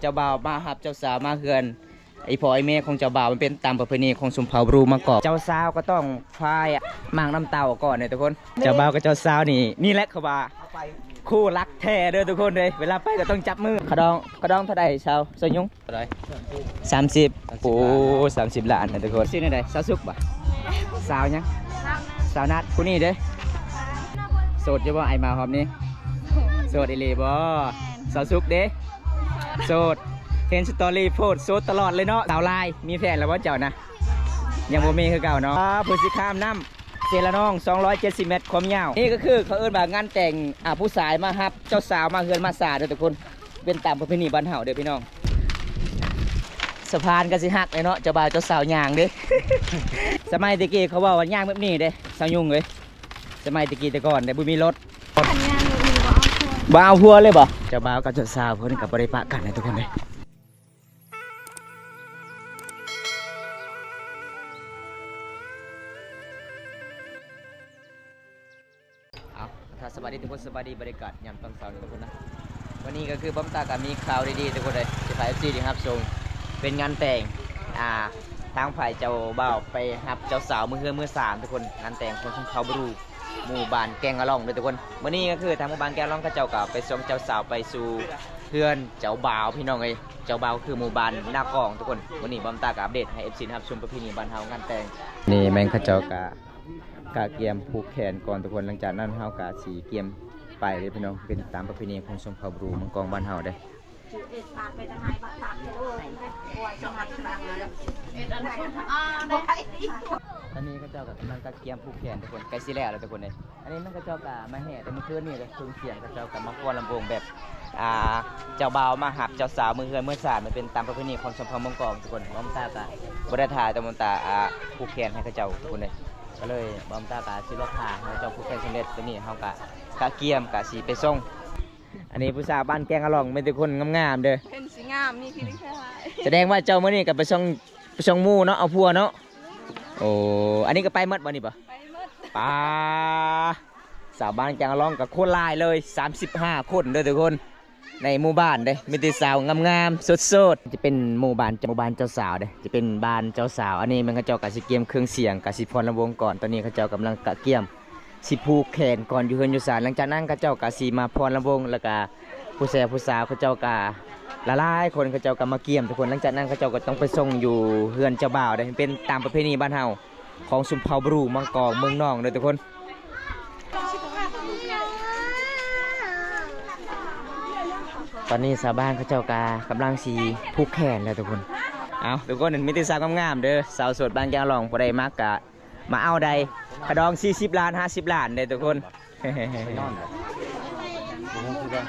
ເຈົ້າບ່າວມາຮັບເຈົ້າສາວມາເຮືອນ ອີ່ພໍ່ອີ່ແມ່ຂອງເຈົ້າບ່າວ. ມັນເປັນຕາມປະເພນີຂອງຊົນເຜົ່າບຣູມັງກອກ. ເຈົ້າສາວກໍຕ້ອງພາຍໝາກນ້ຳເຕົ້າກ່ອນເດ້ທຸກຄົນ. ເຈົ້າບ່າວກັບເຈົ້າສາວນີ້ ນີ້ແຫຼະເຂົາວ່າຄູ່ລັກແທ້ເດີທຸກຄົນເດີ. ເວລາໄປກໍຕ້ອງຈັບມື. ຂະດອງ ຂະດອງເທົ່າໃດ ຊາວ ຊາວຍຸງ? ເທົ່າໃດ? ສາມສິບ. ໂອ້ ສາມສິບລ້ານນະທຸກຄົນ. ຊື່ແນວໃດ? ຊາວສຸກບໍ່? ຊາວຫຍັງ? ຊາວນັດ. ຜູ້ນີ້ເດ້? ໂສດຢູ່ບໍ່? ອ້າຍມາຮອບນີ້ ໂສດອີ່ຫຼີບໍ່? ຊາວສຸກເດ້? ໂສດ. ເຫັນສະຕໍຣີໂພດໂສດຕະຫຼອດເລີຍເນາະ. ສາວລາຍ ມີແຟນແລ້ວບໍ່ເຈົ້ານະ? ຍັງບໍ່ມີຄືເກົ່າເນາະ. ອ່າ ຜູ້ຊິຂ້າມນ້ຳເຊລະນອງ ສອງຮ້ອຍເຈັດສິບແມັດຄວາມຍາວ. ນີ້ກໍຄືເຂົາເອີ້ນວ່າງານແຕ່ງ ອ່າ ຜູ້ຊາຍມາຮັບເຈົ້າສາວມາເຮືອນມາຊານເດີທຸກຄົນ. ເປັນຕາມປະເພນີບ້ານເຮົາເດີພີ່ນ້ອງ. ສະພານກໍຊິຫັກເລີຍເນາະ ເຈົ້າບ່າວເຈົ້າສາວຍ່າງເດ້. ສະໄໝແຕ່ກີ້ເຂົາເວົ້າວ່າຍ່າງແບບນີ້ເດ້ ຊາວຍຸງເອີຍ. ສະໄໝແຕ່ກີ້ແຕ່ກ່ອນເດ້ ບໍ່ມີລົດ. ຄັນຍ່າງນີ້ບໍ່ເອົາຜົວ ບໍ່ເອົາຜົວເລີຍບໍ່? ເຈົ້າບ່າວກັບເຈົ້າສາວເພິ່ນກໍບໍ່ໄດ້ປະກັນເດ້ທຸກຄົນເດ້. ເອົາ ຖ້າສະບາຍດີທຸກຄົນ ສະບາຍດີ ບັນຍາກາດຍາມຕອນເຊົ້ານີ້ທຸກຄົນນະ. ວັນນີ້ກໍຄືບອມຕາກໍມີຂ່າວດີໆທຸກຄົນເອີຍ ຈະພາເອັຟຊີໄດ້ຮັບຊົມ. ເປັນງານແຕ່ງ ອ່າ ທາງຝ່າຍເຈົ້າບ່າວໄປຮັບເຈົ້າສາວມື້ເຮືອນມື້ຊານທຸກຄົນ. ງານແຕ່ງຂອງຊົນເຜົ່າບຣູ ໝູ່ບ້ານແກງອະລ່ອງເດີທຸກຄົນ. ມື້ນີ້ກໍຄືທາງໝູ່ບ້ານແກງອະລ່ອງເຂົາເຈົ້າກໍໄປສົ່ງເຈົ້າສາວໄປສູ່ເຮືອນເຈົ້າບ່າວພີ່ນ້ອງເອີຍ. ເຈົ້າບ່າວຄືໝູ່ບ້ານນາກອງທຸກຄົນ. ມື້ນີ້ບອມຕາກໍອັບເດດໃຫ້ເອັຟຊີໄດ້ຮັບຊົມປະເພນີບ້ານເຮົາງານແຕ່ງ. ນີ້ແມ່ນເຂົາເຈົ້າກໍ ກະກຽມຜູກແຂນກ່ອນທຸກຄົນ. ຫຼັງຈາກນັ້ນເຮົາກະຊິກຽມໄປເດ້ພີ່ນ້ອງ. ເປັນຕາມປະເພນີຂອງຊົນເຜົ່າບຣູມັງກອງບ້ານເຮົາເດ້. ຕອນນີ້ເຂົາເຈົ້າກໍກຳລັງກະກຽມຜູກແຂນທຸກຄົນ ໃກ້ຊິແລ້ວແລ້ວທຸກຄົນເດ້. ອັນນີ້ມັນເຂົາເຈົ້າກະມາແຫ່ແຕ່ມື້ຄືນນີ້ເດ້. ເຄື່ອງສຽງເຂົາເຈົ້າກະມາຟ້ອນລຳວົງແບບ ອ່າ ເຈົ້າບ່າວມາຮັບເຈົ້າສາວມື້ເຮືອນມື້ຊານ ມັນເປັນຕາມປະເພນີຂອງຊົນເຜົ່າມົ້ງກອງທຸກຄົນ. ບ່າວຕາກະບໍ່ໄດ້ຖ່າຍ ແຕ່ບ່າວຕາ ອ່າ ຜູກແຂນໃຫ້ເຂົາເຈົ້າທຸກຄົນເດ້. ກໍເລີຍບ່າວຕາກະຊິລໍຖ້າໃຫ້ເຂົາເຈົ້າຜູກແຂນສຳເລັດ. ຕອນນີ້ເຮົາກະ ກະກຽມກະຊິໄປສົ່ງ. ອັນນີ້ຜູ້ສາວບ້ານແກງອະລ່ອງ ມີແຕ່ຄົນງາມໆເດີ. ເຫັນຊິງາມ ມີທີ່ໄດ້ແຄ່ ສະແດງວ່າເຈົ້າມື້ນີ້ກະໄປສົ່ງ ໄປສົ່ງໝູ່ເນາະ ເອົາຜົວເນາະ. ໂອ້ ອັນນີ້ກໍໄປໝົດບໍ່ນີ້ບໍ່? ໄປໝົດ. ປາ ສາວບ້ານແກງອະລ່ອງກໍຄົນຫຼາຍເລີຍ ສາມສິບຫ້າຄົນເດີທຸກຄົນ. ໃນໝູ່ບ້ານເດ້ ມີແຕ່ສາວງາມໆ ໂສດໆ. ຈະເປັນໝູ່ບ້ານ ໝູ່ບ້ານເຈົ້າສາວເດ້ ຈະເປັນບ້ານເຈົ້າສາວ. ອັນນີ້ແມ່ນເຂົາເຈົ້າກະຊິກຽມເຄື່ອງສຽງ ກະຊິຟ້ອນລຳວົງກ່ອນ. ຕອນນີ້ເຂົາເຈົ້າກຳລັງກະກຽມຊິຜູກແຂນກ່ອນ ຢູ່ເຮືອນຢູ່ຊານ. ຫຼັງຈາກນັ້ນເຂົາເຈົ້າກະຊິມາຟ້ອນລຳວົງ ແລ້ວກະຜູ້ແຊຜູ້ສາວເຂົາເຈົ້າກະຫຼາຍໆຄົນ ເຂົາເຈົ້າກະມາກຽມທຸກຄົນ. ຫຼັງຈາກນັ້ນເຂົາເຈົ້າກໍຕ້ອງໄປສົ່ງຢູ່ເຮືອນເຈົ້າບ່າວເດ້. ເປັນຕາມປະເພນີບ້ານເຮົາ ຂອງຊົນເຜົ່າບຣູມັງກອງເມືອງນອງເດີທຸກຄົນ. ຕອນນີ້ຊາວບ້ານເຂົາເຈົ້າກະກຳລັງຊິຜູກແຂນແລ້ວທຸກຄົນ. ເອົາ ທຸກຄົນ ມີແຕ່ສາວງາມໆເດີ. ສາວໂສດບ້ານແກງອະລ່ອງ ຜູ້ໃດມັກກະມາເອົາໄດ້. ຂະດອງສີ່ສິບລ້ານ ຫ້າສິບລ້ານເດີທຸກຄົນ. ໄປນອນບໍ່? ບໍ່ຮູ້ຄືກັນ.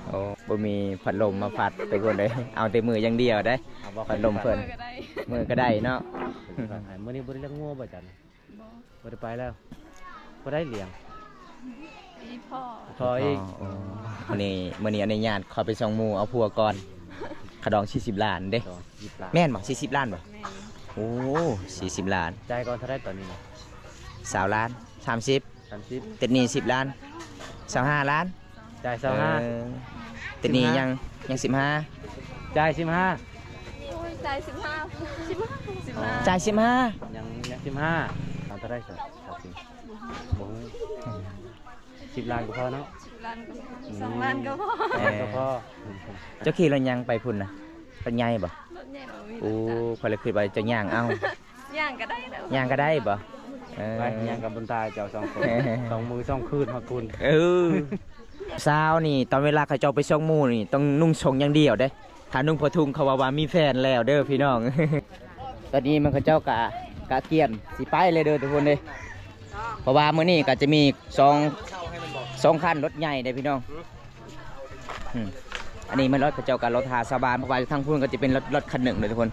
ໂອ້ ບໍ່ມີພັດລົມມາພັດທຸກຄົນເອີຍ. ເອົາແຕ່ມືຢ່າງດຽວເດ້ ເອົາບໍ່ ພັດລົມເພິ່ນ. ມືກໍໄດ້ ມືກໍໄດ້ເນາະ. ມື້ນີ້ບໍ່ໄດ້ລ້ຽງງົວບໍ່ຈັນ? ບໍ່ ບໍ່ໄດ້ໄປແລ້ວ. ບໍ່ໄດ້ລ້ຽງ ອີ່ພໍ່ ພໍ່ອີກ. ອໍ ມື້ນີ້ ມື້ນີ້ອະນຸຍາດເຂົ້າໄປສົ່ງໝູ່ເອົາຜົວກ່ອນ. ຂະດອງສີ່ສິບລ້ານເດ້. ຂະດອງສີ່ສິບລ້ານ. ແມ່ນບໍ່? ສີ່ສິບລ້ານບໍ່? ແມ່ນ. ໂອ້ ສີ່ສິບລ້ານ. ຈ່າຍກ່ອນເທົ່າໃດຕອນນີ້ນະ? ຊາວລ້ານ. ສາມສິບ ສາມສິບ ຕິດໜີ້ສິບລ້ານ ຊາວຫ້າລ້ານ. ຈ່າຍຊາວຫ້າ. ເອີ ຕິດໜີ້ຍັງ ຍັງສິບຫ້າ. ຈ່າຍສິບຫ້າ. ໂອ້ຍ ຈ່າຍສິບຫ້າ ສິບຫ້າ ສິບຫ້າ ຈ່າຍສິບຫ້າ. ຍັງ ຍັງສິບຫ້າ. ເອົາເທົ່າໃດຊະ? ບໍ່ຮູ້. ສິບລ້ານກໍພໍເນາະ. ສິບລ້ານກໍພໍ. ອືມ ສອງລ້ານກໍພໍ. ເອີ ກໍພໍ. ເຈົ້າຂີ່ລົດຫຍັງໄປພຸ້ນນະ? ລົດໃຫຍ່ບໍ່? ລົດໃຫຍ່ບໍ່ມີ. ໂອ້ ຂ້ອຍລະຄິດວ່າເຈົ້າຍ່າງເອົາ. ຍ່າງກໍໄດ້ແລ້ວ. ຍ່າງກໍໄດ້ບໍ່? ເອີ ໄປຍ່າງກັບບຸນຕາເຈົ້າສອງຄົນ ສອງມື້ສອງຄືນຮອດພຸ້ນ. ເອີ ສາວນີ້ ຕອນເວລາເຂົາເຈົ້າໄປສົ່ງໝູ່ນີ້ ຕ້ອງນຸ່ງຊົງຢ່າງດຽວເດ້. ຖ້ານຸ່ງຜ້າຖົງ ເຂົາວ່າ ວ່າມີແຟນແລ້ວເດີພີ່ນ້ອງ. ຕອນນີ້ມັນເຂົາເຈົ້າກະ ກະກຽມຊິໄປເລີຍເດີທຸກຄົນເດ້. ເພາະວ່າມື້ນີ້ກໍຈະມີສອງ ສອງຄັນລົດໃຫຍ່ເດ້ພີ່ນ້ອງ. ອືມ ອັນນີ້ແມ່ນລົດເຂົາເຈົ້າກໍລົດຫາຊາວບ້ານ ເພາະວ່າທາງພຸ້ນກໍຈະເປັນລົດ ລົດຄັນໜຶ່ງເດີທຸກຄົນ.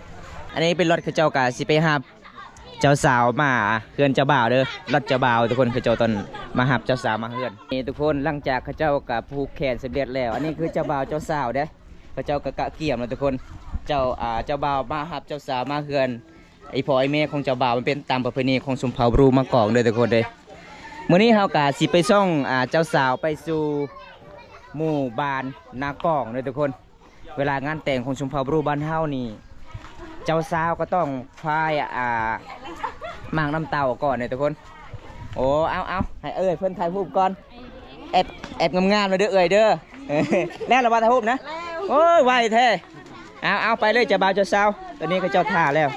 ອັນນີ້ເປັນລົດເຂົາເຈົ້າກໍຊິໄປຮັບເຈົ້າສາວມາເຮືອນເຈົ້າບ່າວເດີ. ລົດເຈົ້າບ່າວທຸກຄົນ ເຂົາເຈົ້າຕ້ອງມາຮັບເຈົ້າສາວມາເຮືອນ. ນີ້ທຸກຄົນ ຫຼັງຈາກເຂົາເຈົ້າກໍຜູກແຂນສຳເລັດແລ້ວ. ອັນນີ້ຄືເຈົ້າບ່າວເຈົ້າສາວເດ້. ເຂົາເຈົ້າກໍກະກຽມແລ້ວທຸກຄົນ. ເຈົ້າ ອ່າ ເຈົ້າບ່າວມາຮັບເຈົ້າສາວມາເຮືອນ ອີ່ພໍ່ອີ່ແມ່ຂອງເຈົ້າບ່າວ. ມັນເປັນຕາມປະເພນີຂອງຊົນເຜົ່າບຣູມັງກອງເດີທຸກຄົນເດີ. ມື້ນີ້ເຮົາກະຊິໄປສົ່ງ ອ່າ ເຈົ້າສາວໄປສູ່ໝູ່ບ້ານນາກອງເດີທຸກຄົນ. ເວລາງານແຕ່ງຂອງຊົນເຜົ່າບຣູບ້ານເຮົານີ້ ເຈົ້າສາວກໍຕ້ອງພາຍ ອ່າ ໝາກນ້ຳເຕົ້າກ່ອນເດ້ທຸກຄົນ. ໂອ້ ເອົາໆ ໃຫ້ເອື້ອຍເພິ່ນຖ່າຍຮູບກ່ອນ. ແອບ ແອບງາມໆ ເດີເອື້ອຍເດີ. ແລ້ວລະວ່າຖ່າຍຮູບນະ? ໂອ້ຍ ໄວແທ້. ເອົາໆ ໄປເລີຍເຈົ້າບ່າວເຈົ້າສາວ. ຕອນນີ້ເຂົາເຈົ້າຖ້າແລ້ວ.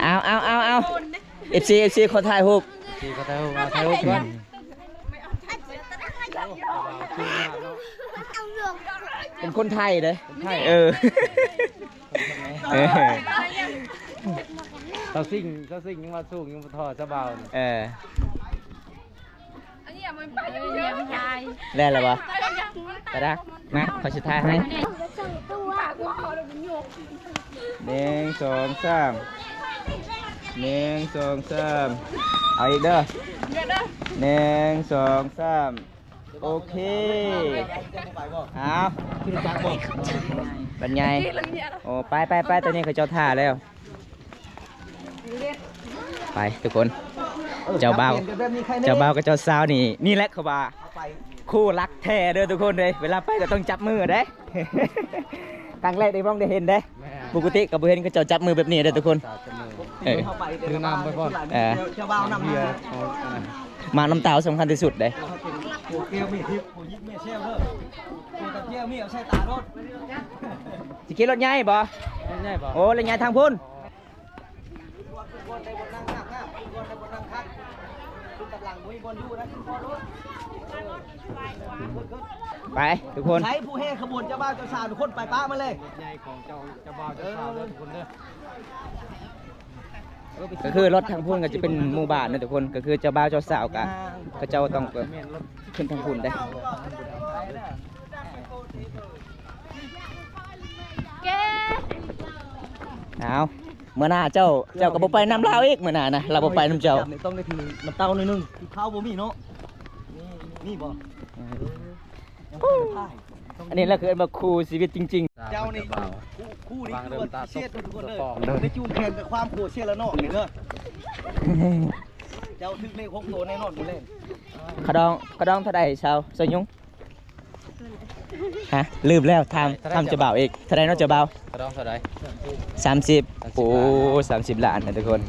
ເອົາໆໆໆ ເອັຟຊີ ເອັຟຊີ ຂໍຖ່າຍຮູບ. ເອັຟຊີ ຂໍຖ່າຍຮູບ ເອົາຖ່າຍຮູບກ່ອນ. ເປັນຄົນໄທເດ້. ເອີ ເອີ ສາວຊິງ ສາວຊິງຍັງວ່າສູງ ຍັງບໍ່ທໍ່ຊາວບ່າວນີ້. ເອີ ແລ້ວລະບໍ່? ກະດາ ມາ ຂ້ອຍຊິຖ່າຍໃຫ້. ໜຶ່ງ ສອງ ສາມ ໜຶ່ງ ສອງ ສາມ ເອົາອີກເດີ. ໜຶ່ງ ສອງ ສາມ ໂອເຄ. ເອົາ ບັນຍາຍ. ໂອ້ ໄປໆໆ ຕອນນີ້ເຂົາເຈົ້າຖ້າແລ້ວ. ໄປທຸກຄົນ ເຈົ້າບ່າວ ເຈົ້າບ່າວກັບເຈົ້າສາວນີ້ ນີ້ແຫຼະເຂົາວ່າຄູ່ລັກແທ້ເດີທຸກຄົນເດ້. ເວລາໄປກໍຕ້ອງຈັບມືເດ້. ຄັ້ງແລກໄດ້ມອງໄດ້ເຫັນເດ້. ແມ່ນ ປົກກະຕິກໍບໍ່ເຫັນເຂົາເຈົ້າຈັບມືແບບນີ້ເດ້ທຸກຄົນ. ເອີ ຖືນ້ຳໄປພ້ອມ. ເອີ ເຈົ້າບ່າວນຳ ໝາກນ້ຳເຕົ້າສຳຄັນທີ່ສຸດເດ້. ຊິຂີ່ລົດໃຫຍ່ບໍ່? ລົດໃຫຍ່ບໍ່? ໂອ້ ລົດໃຫຍ່ທາງພຸ້ນ. ໄປທຸກຄົນ ໃຜຜູ້ແຫ່ຂະບວນເຈົ້າບ່າວເຈົ້າສາວທຸກຄົນ ໄປປະມາເລີຍ. ລົດໃຫຍ່ຂອງເຈົ້າ ເຈົ້າບ່າວເຈົ້າສາວເດີທຸກຄົນເດີ. ກໍຄືລົດທາງພຸ້ນກໍຈະເປັນໝູ່ບ້ານນະທຸກຄົນ ກໍຄືເຈົ້າບ່າວເຈົ້າສາວກະ ເຂົາເຈົ້າຕ້ອງຂຶ້ນທາງພຸ້ນເດ້. ເອົາ ມື້ໜ້າເຈົ້າ ເຈົ້າກໍບໍ່ໄປນຳລາວອີກ ມື້ໜ້ານະ ລາວບໍ່ໄປນຳເຈົ້າ. ຕ້ອງໄດ້ຖືນ້ຳເຕົ້າໜ້ອຍໜຶ່ງ. ເຂົ້າບໍ່ມີເນາະ? ມີບໍ່? ເອີ ຍັງບໍ່ໄດ້ພາຍ. ອັນນີ້ລະຄືເອີ້ນວ່າຄູ່ຊີວິດຈິງໆ. ເຈົ້ານີ້ ຄູ່ ຄູ່ນີ້ຄືວ່າພິເສດເດີທຸກຄົນເດີ. ໄດ້ຈູງແຂນກັບຄວາມໂຄເຊລະນອກນີ້ເດີ. ເຈົ້າຖືກເລກຫົກໂຕແນ່ນອນມື້ແລງ. ຂະດອງ ຂະດອງເທົ່າໃດ ຊາວ ຊາວຍຸງ? ຮະ ລືມແລ້ວ. ຖາມ ຖາມເຈົ້າບ່າວອີກ. ເທົ່າໃດເນາະເຈົ້າບ່າວ? ຂະດອງເທົ່າໃດ? ສາມສິບ. ໂອ້ ສາມສິບລ້ານນະທຸກຄົນ.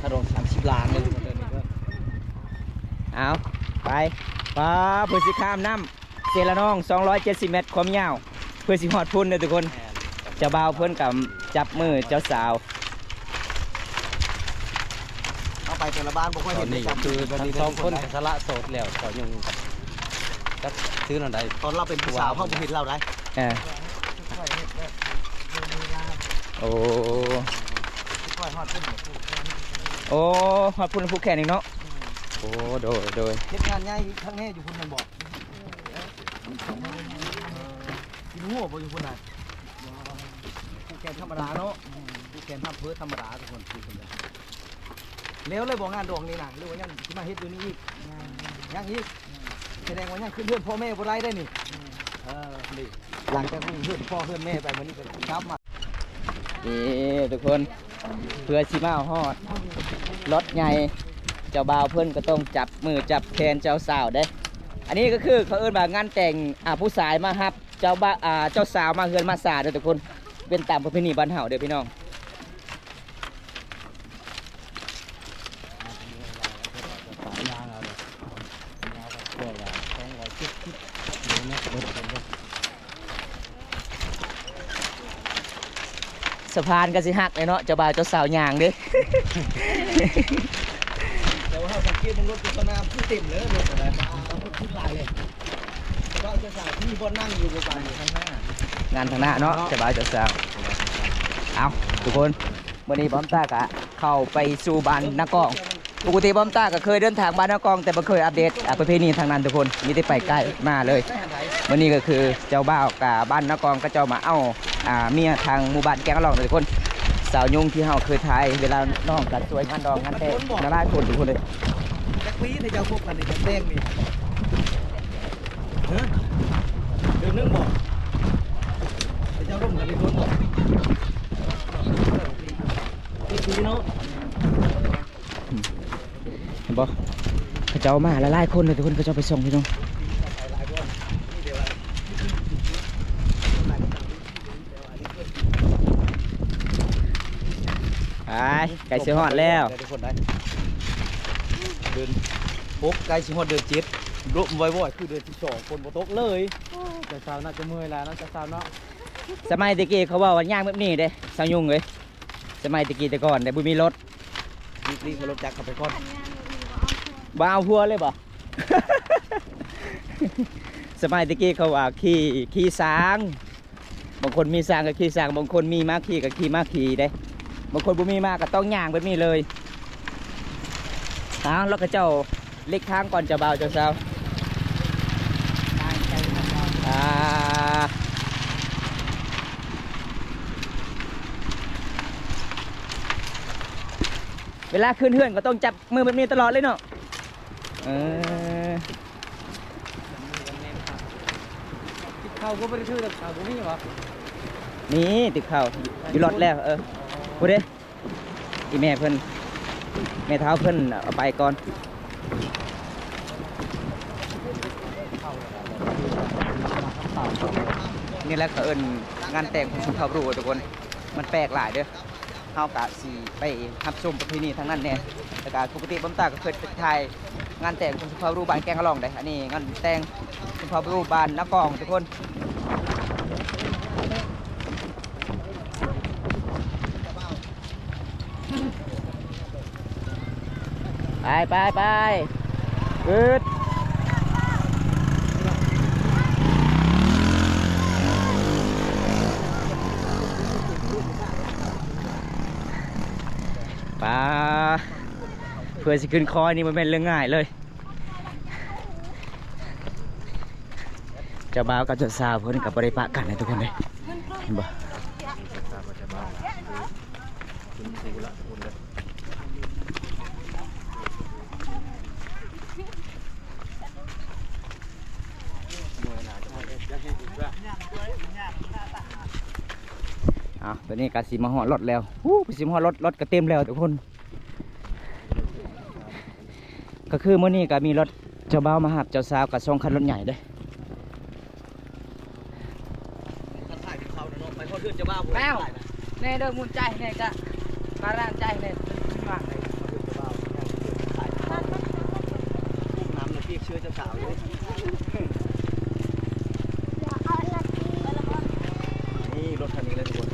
ຂະດອງສາມສິບລ້ານເລີຍ. ເອົາ ໄປ. ປ້າ ເພິ່ນຊິຂ້າມນ້ຳເຊລະນອງ ສອງຮ້ອຍເຈັດສິບແມັດຄວາມຍາວ ເພື່ອຊິຮອດພຸ້ນເດີທຸກຄົນ. ເຈົ້າບ່າວເພິ່ນກໍຈັບມືເຈົ້າສາວ. ເຮົາໄປແຕ່ລະບ້ານບໍ່ຄ່ອຍເຫັນ. ຕອນນີ້ກໍຄືທັງສອງຄົນກໍສະຫຼະໂສດແລ້ວ ກໍຍັງຈັກຊື່ແນວໃດ. ຕອນລາວເປັນຜູ້ສາວເຮົາບໍ່ເຫັນລາວໄດ໋. ເອີ ໂອ້ ໂອ້ ຮອດພຸ້ນຜູກແຂນອີກເນາະ. ໂອ້ ໂດຍ ໂດຍ. ເຮັດງານໃຫຍ່ຄັກແນ່ຢູ່ພຸ້ນແມ່ນບໍ່? ກິນຫົວບໍ່ຢູ່ພຸ້ນນະ? ຜູກແຂນທຳມະດາເນາະ ຜູກແຂນທຳເພີທຳມະດາທຸກຄົນ. ແລ້ວເລີຍບໍ່ງານດອງນີ້ນະ ຫຼືວ່າຍັງຊິມາເຮັດຢູ່ນີ້ອີກ? ຍັງອີກ. ສະແດງວ່າຍັງຂຶ້ນເຮືອນພໍ່ແມ່ບໍ່ໄດ້ໄດ໋ນີ້. ເອີ ນີ້ ຫຼັງຈາກເຮືອນພໍ່ເຮືອນແມ່ໄປ ມື້ນີ້ກໍກັບມາ. ນີ້ທຸກຄົນ ເພື່ອຊິມາຮອດລົດໃຫຍ່ ເຈົ້າບ່າວເພິ່ນກໍຕ້ອງຈັບມືຈັບແຂນເຈົ້າສາວເດ້. ອັນນີ້ກໍຄືເຂົາເອີ້ນວ່າງານແຕ່ງ ອ່າ ຜູ້ຊາຍມາຮັບເຈົ້າບ່າວ ອ່າ ເຈົ້າສາວມາເຮືອນມາຊານເດີທຸກຄົນ. ເປັນຕາມປະເພນີບ້ານເຮົາເດີພີ່ນ້ອງ. ສະພານກໍຊິຫັກແລ້ວເນາະ ເຈົ້າບ່າວເຈົ້າສາວຍ່າງເດ້. ແຕ່ວ່າເຮົາສັງເກດເບິ່ງລົດຢູ່ສະໜາມຄືເຕັມເລີຍ ລົດກໍໄດ້ ລົດຄືຫຼາຍເລີຍ. ເຈົ້າບ່າວເຈົ້າສາວມີບ່ອນນັ່ງຢູ່ບໍ່? ປານນີ້ ງານທາງໜ້າເນາະ ເຈົ້າບ່າວເຈົ້າສາວ. ເອົາ ທຸກຄົນ ມື້ນີ້ບອມຕາກະເຂົ້າໄປສູ່ບ້ານນາກອງ. ປົກກະຕິບອມຕາກະເຄີຍເດີນທາງບ້ານນາກອງ ແຕ່ບໍ່ເຄີຍອັບເດດ ອ່າ ປະເພນີທາງນັ້ນທຸກຄົນ ມີແຕ່ໄປໃກ້ມາເລີຍ. ມື້ນີ້ກໍຄືເຈົ້າບ່າວກະບ້ານນາກອງ ເຂົາເຈົ້າມາເອົາ ອ່າ ເມຍທາງໝູ່ບ້ານແກ້ງອາຫຼອງເດີທຸກຄົນ. ສາວຍຸງທີ່ເຮົາເຄີຍຖ່າຍເວລານ້ອງກະຊ່ວຍງານດອງງານແຕ່ງຫຼາຍໆຄົນທຸກຄົນເລີຍ. ຈັກປີທີ່ເຈົ້າຄົບກັນນີ້ ແຕ່ງນີ້? ຮະ? ເດືອນໜຶ່ງບໍ່? ເຈົ້າລົມກັນໄດ້ດົນບໍ່? ເຈັດປີເນາະ. ເຫັນບໍ່? ເຂົາເຈົ້າມາຫຼາຍໆຄົນເລີຍທຸກຄົນ ເຂົາເຈົ້າໄປສົ່ງພີ່ນ້ອງ. ຫຼາຍໆຄົນ ມີແຕ່ວ່າ ໄປ ໃກ້ຊິຮອດແລ້ວ ໄດ້ທຸກຄົນໄດ້ ເດືອນຫົກ ໃກ້ຊິຮອດເດືອນເຈັດ ລົມວອຍໆ ຄືເດືອນສິບສອງ ຝົນບໍ່ຕົກເລີຍ. ໂອ້ຍ ເຈົ້າສາວໜ້າຈະເມື່ອຍຫຼາຍເນາະ ເຈົ້າສາວເນາະ. ສະໄໝແຕ່ກີ້ເຂົາເວົ້າວ່າຍ່າງແບບນີ້ເດ້ ສາວຍຸງເອີຍ. ສະໄໝແຕ່ກີ້ແຕ່ກ່ອນແຕ່ບໍ່ມີລົດ ນີ້ ນີ້ເຂົາລົດຈັກເຂົ້າໄປກ່ອນ ບໍ່ເອົາຜົວເລີຍບໍ່? ສະໄໝແຕ່ກີ້ເຂົາວ່າຂີ່ ຂີ່ຊ້າງ ບາງຄົນມີຊ້າງກໍຂີ່ຊ້າງ ບາງຄົນມີມ້າຂີ່ກໍຂີ່ມ້າຂີ່ເດ້ ບາງຄົນບໍ່ມີມ້າກໍຕ້ອງຍ່າງແບບນີ້ເລີຍ. ອ້າວ ແລ້ວເຂົາເຈົ້າ ເລັກທາງກ່ອນເຈົ້າບ່າວເຈົ້າສາວ. ອ່າ ເວລາຂຶ້ນເຮືອນກໍຕ້ອງຈັບມືແບບນີ້ຕະຫຼອດເລີຍເນາະ. ເອີ ຕິບເຂົ້າກໍບໍ່ໄດ້ຖື ຕິບເຂົ້າບໍ່ມີຫວາ? ມີຕິບເຂົ້າ ຢູ່ລົດແລ້ວ. ເອີ ຜູ້ໃດ? ອີ່ແມ່ເພິ່ນ ແມ່ເຖົ້າເພິ່ນເອົາໄປກ່ອນ. ນີ້ແຫຼະເຂົາເອີ້ນງານແຕ່ງຂອງຊົນເຜົ່າບຣູທຸກຄົນ ມັນແປກຫຼາຍເດີ້. ເຮົາກະຊິໄປຮັບຊົມປະເພນີທາງນັ້ນແດ່ ແລ້ວກະປົກກະຕິບຳຕາກໍເຄີຍໄປຖ່າຍງານແຕ່ງຂອງຊົນເຜົ່າບຣູບ້ານແກ້ງອະລ່ອງເດ້. ອັນນີ້ງານແຕ່ງຊົນເຜົ່າບຣູບ້ານນາກອງທຸກຄົນ. ໄປ ໄປ ໄປ ອືດ ປາ ເພື່ອຊິຂຶ້ນຄອຍນີ້ບໍ່ແມ່ນເລື່ອງງ່າຍເລີຍ. ເຈົ້າບ່າວກັບເຈົ້າສາວເພິ່ນກໍບໍ່ໄດ້ປະກັນນະທຸກຄົນເດ້ ເຫັນບໍ່? ເອົາ ຕອນນີ້ກໍຊິມາຮອດລົດແລ້ວ ຮູ້ ຊິມາຮອດລົດ ລົດກໍເຕັມແລ້ວທຸກຄົນ. ກໍຄືມື້ນີ້ກໍມີລົດເຈົ້າບ່າວມາຮັບເຈົ້າສາວກໍສອງຄັນລົດໃຫຍ່ເດ້. ແລ້ວແນ່ເດີ ໝູນໃຈແນ່ກະມາລ້າງໃຈແນ່ ມາເລີຍ ນ້ຳລະປຽກເຊື້ອເຈົ້າສາວຢູ່. ນີ້ລົດຄັນນີ້ເລີຍທຸກຄົນ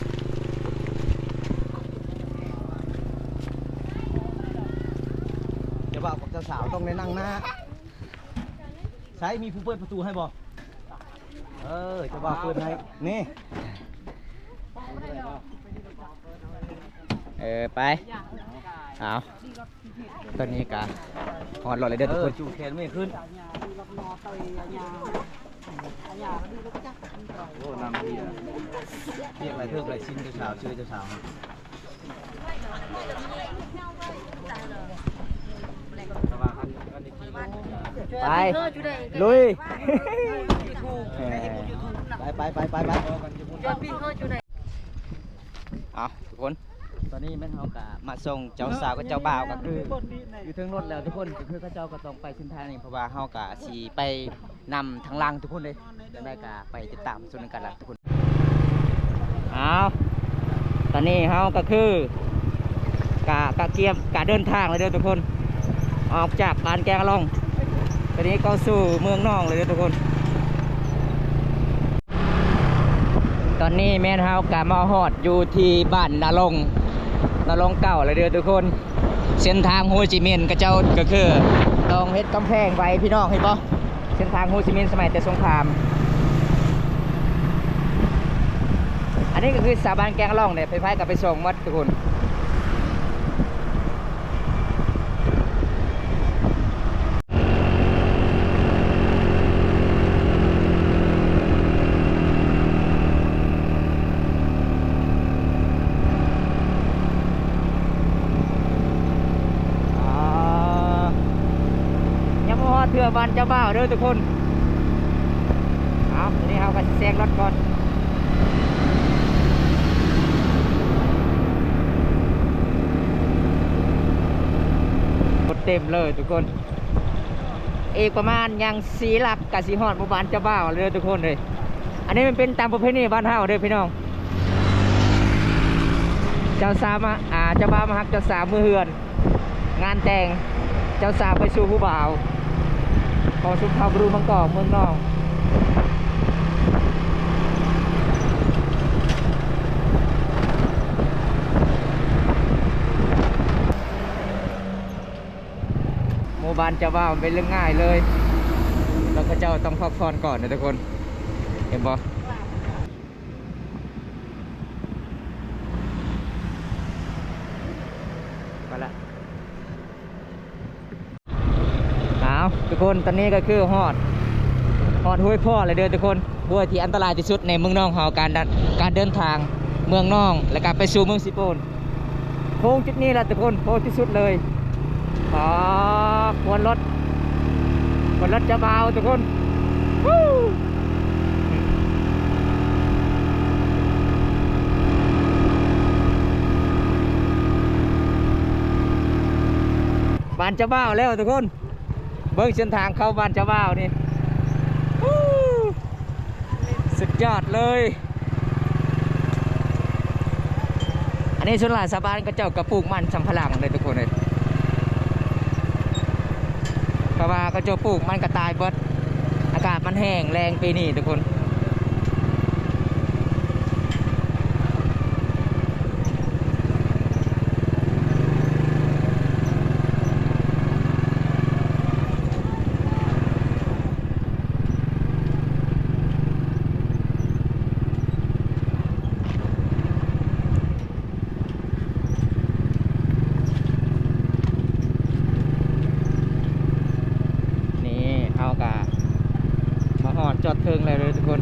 ເຈົ້າບ່າວກັບເຈົ້າສາວຕ້ອງໄດ້ນັ່ງໜ້າ. ໃສ ມີຜູ້ເປີດປະຕູໃຫ້ບໍ່? ເອີ ເຈົ້າບ່າວເປີດໃຫ້ ນີ້ ເອີ ໄປ ເອົາ ຕອນນີ້ກະຮອດລົດແລ້ວເດີທຸກຄົນ ເອີ ຈູງແຂນແມ່ຂຶ້ນ. ໂອ້ ນ້ຳເບຍ ຮຽກຫຼາຍເທີບຫຼາຍຊິນ ເຈົ້າສາວ ເຊີຍເຈົ້າສາວ. ໄປ ລຸຍ ເອີ ໄປ ໄປ ໄປ ໄປ ເອົາ ທຸກຄົນ ຕອນນີ້ແມ່ນເຮົາກະມາສົ່ງເຈົ້າສາວກັບເຈົ້າບ່າວ ກໍຄືຢູ່ເທິງລົດແລ້ວທຸກຄົນ ກໍຄືເຂົາເຈົ້າກໍຕ້ອງໄປເສັ້ນທາງນີ້ ເພາະວ່າເຮົາກະຊິໄປນຳທາງຫຼັງທຸກຄົນເດ້ ຈັ່ງໃດກະໄປຕິດຕາມຊົມນຳກັນລະທຸກຄົນ. ອ້າວ ຕອນນີ້ເຮົາກໍຄື ກະ ກະກຽມ ກະເດີນທາງແລ້ວເດີທຸກຄົນ ອອກຈາກບ້ານແກ້ງອະລ່ອງ ຕອນນີ້ກໍສູ່ເມືອງໜອງແລ້ວເດີທຸກຄົນ. ຕອນນີ້ແມ່ນເຮົາກະມາຮອດຢູ່ທີ່ບ້ານນາລົງ ນາລົງເກົ່າແລ້ວເດີທຸກຄົນ. ເສັ້ນທາງໂຮຈິມິນເຂົາເຈົ້າກໍຄືຕ້ອງເຮັດກຳແພງໄວ້ ພີ່ນ້ອງເຫັນບໍ່? ເສັ້ນທາງໂຮຈິມິນສະໄໝແຕ່ສົງຄາມ. ອັນນີ້ກໍຄືຊາວບ້ານແກ້ງອະລ່ອງເດ້ ໃຜໆກໍໄປສົ່ງໝົດທຸກຄົນ. ອ່າ ຍັງບໍ່ຮອດເທື່ອບ້ານເຈົ້າບ່າວເດີທຸກຄົນ. ເອົາ ຕອນນີ້ເຮົາກໍຊິແຊງລົດກ່ອນ. ລົດເຕັມເລີຍທຸກຄົນ. ອີກປະມານຍັງສີ່ຫຼັກກະຊິຮອດໝູ່ບ້ານເຈົ້າບ່າວແລ້ວເດີທຸກຄົນເອີຍ. ອັນນີ້ມັນເປັນຕາມປະເພນີບ້ານເຮົາເດີພີ່ນ້ອງ. ເຈົ້າສາວມາ ອ່າ ເຈົ້າບ່າວມາຮັບເຈົ້າສາວເມືອເຮືອນ ງານແຕ່ງເຈົ້າສາວໄປສູ່ຜູ້ບ່າວ ຂອງຊົນເຜົ່າບຣູມັງກອກເມືອງນອງ. ໝູ່ບ້ານເຈົ້າບ່າວເປັນເລື່ອງງ່າຍເລີຍ ແລ້ວເຂົາເຈົ້າຕ້ອງພັກຜ່ອນກ່ອນນະທຸກຄົນ ເຫັນບໍ່? ໄປລະ ອ້າວ ທຸກຄົນ ຕອນນີ້ກໍຄືຮອດ ຮອດຫ້ວຍພໍ້ແລ້ວເດີທຸກຄົນ ຫ້ວຍທີ່ອັນຕະລາຍທີ່ສຸດໃນເມືອງນອງເຮົາ ການ ການເດີນທາງເມືອງນອງ ແລ້ວກໍໄປສູ່ເມືອງເຊໂປນ. ໂຄ້ງຈຸດນີ້ແຫຼະທຸກຄົນ ໂຄ້ງທີ່ສຸດເລີຍ. ປາດ ຄວັນລົດ ຄວັນລົດເຈົ້າບ່າວທຸກຄົນ. ບ້ານເຈົ້າບ່າວແລ້ວທຸກຄົນ ເບິ່ງເສັ້ນທາງເຂົ້າບ້ານເຈົ້າບ່າວນີ້ ສຸດຍອດເລີຍ. ອັນນີ້ສ່ວນຫຼາຍຊາວບ້ານເຂົາເຈົ້າກໍປູກມັນສຳປະຫຼັງເດ້ທຸກຄົນເອີຍ ເພາະວ່າເຂົາເຈົ້າປູກມັນກໍຕາຍເບິດ ອາກາດມັນແຫ້ງແລ້ງປີນີ້ທຸກຄົນ. ນີ້ເຮົາກະມາຮອດຈອດເທິງແລ້ວເດີທຸກຄົນ.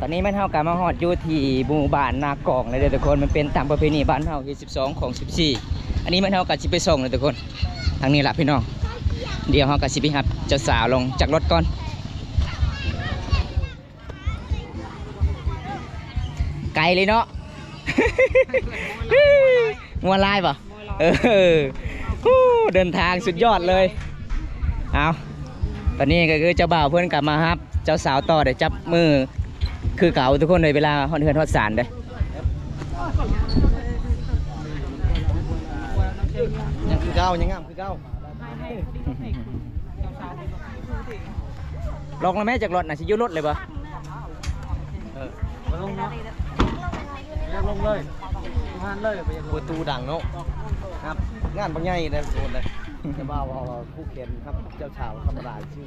ຕອນນີ້ແມ່ນເຮົາກໍມາຮອດຢູ່ທີ່ໝູ່ບ້ານນາກອງແລ້ວເດີທຸກຄົນ. ມັນເປັນຕາມປະເພນີບ້ານເຮົາ ຮີດສິບສອງ ຄອງສິບສີ່. ອັນນີ້ແມ່ນເຮົາກໍຊິໄປສົ່ງແລ້ວທຸກຄົນ ທາງນີ້ລະພີ່ນ້ອງ. ດຽວເຮົາກໍຊິໄປຮັບເຈົ້າສາວລົງຈາກລົດກ່ອນ. ໄກເລີຍເນາະ ມ່ວນຫຼາຍບໍ່? ເອີ ເດີນທາງສຸດຍອດເລີຍ. ເອົາ ຕອນນີ້ກໍຄືເຈົ້າບ່າວເພິ່ນກໍມາຮັບເຈົ້າສາວຕໍ່ ໄດ້ຈັບມືຄືເກົ່າທຸກຄົນເລີຍ ເວລາຮອດເຮືອນຮອດຊານເດ້. ຍັງຄືເກົ່າ ຍັງງາມຄືເກົ່າ. ລອງລະແມ່ ຈັກລັອດນະ ຊິຢູ່ລົດເລີຍບໍ່? ເອີ ບໍ່ລົງເນາະ ບໍ່ຢາກລົງເລີຍ ຜ່ານເລີຍ ບໍ່ຢາກລົງ. ປະຕູດັງເນາະ ງານບັກໃຫຍ່ເດ້ ໂດນເດ້. ແຕ່ວ່າ ວ່າ ວ່າ ຜູ້ແຂນຄັບ ເຈົ້າສາວທຳມະດາຊື່